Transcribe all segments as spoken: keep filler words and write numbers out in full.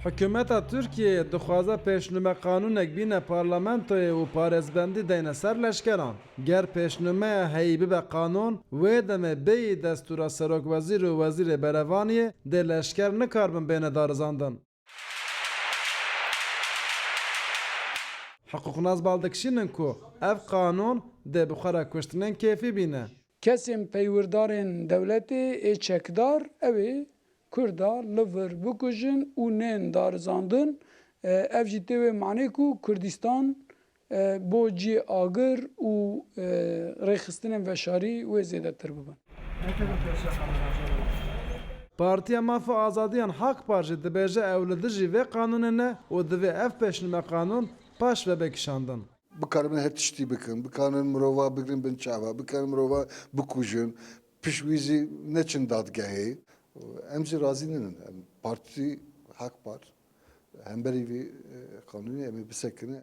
Hikûmeta Tirkiyeyê dixwaze pêşnûme qanûnek bîne parlamentoyê û parêzbendî deyne ser leşkeran. Ger pêşnûmeya heyî bibe qanûn, wê demê bêyî destûra serokwezîr û wezîrê berevaniyê dê leşker nikaribin bêne darizandin. Hiqûqnas bal dikişînin ku ev qanûn dê bi xwe re kuştinên kêfî bîne. Kesên peywirdarên dewletê ê çekdar ew ê Kurda li vir bikujin û nên darizandin. E, ev jî tê wê manê ku Kurdistan, e, bo cihê agir û, e, rêxistinên veşarî wê zêdetir bibin. Partiya Maf û Azadiyan Hak Par jî dibêje ew li dijî vê qanûnê ne û divê ev pêşnûme qanûn paş ve bê kişandin. Bikaribin her tiştî bikin, bikarin mirova bigrin bin çava, bikarin mirova bikujin, pişt wî zî neçin dadgehê. Em zî razî nînin. Em Partî Hak Par hemberî vî, e, qanûnê em ê bisekinin.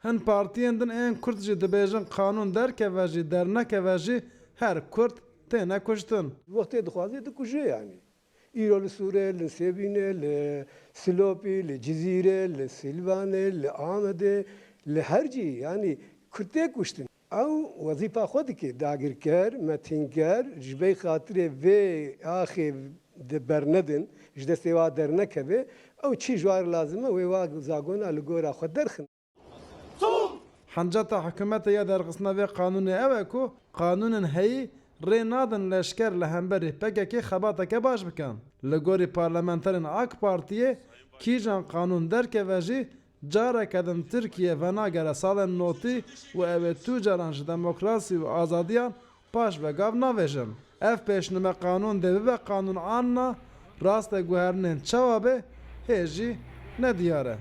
Hin partiyên din ên Kurd jî dibêjin qanûn derkeve jî dernekeve jî her Kurd têne kuştin. Wextê dixwaze dikuje yanî. Îro li Sûrê, li Sêbînê, li Silopî, li Cizîrê, li Silvanê, li Amedê, li her cî, yanî Kurd tê kuştin. Ew wezîfa xwe dike, dagirker, metînker, ji vê xatirê vê axê de bernedin, ji destê wa dernekeve, ew çi ji wa re lazim e, wê wa zagona li gora xwe derxin. Hinceta hikûmetê ya derxistina vê qanûnê ew e ku qanûnên heyî rê nadin leşker li hemberî P K K xebateke baş bikin. Li gorî parlamenterên AK Partiyê kîjan qanûn derkeve jî careke din Tirkiye venagere salên notî û ew ê tu caran ji demokrasî û azadiyan paş ve gav navêjin. Ev pêşnûme qanûn dê bibe qanûn an na, rastê guherinên çawa bê hê jî nediyar e.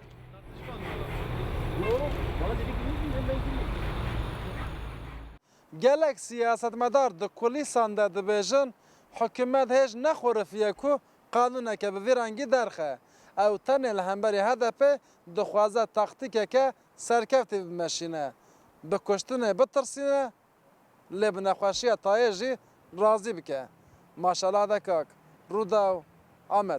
Gelek siyasetmedar di kulîsan de dibêjin, hikûmet hêj nexwerifiye ku qanûneke bi vî rengî derxe. Ew tenê li hemberî H D P dixwaze taktîkeke serkeftî bimeşîne, bi kuştinê bitirsîne, lê bi nexweşiya tayê jî razî bike. Maşela de kak. Rûdaw, Amed.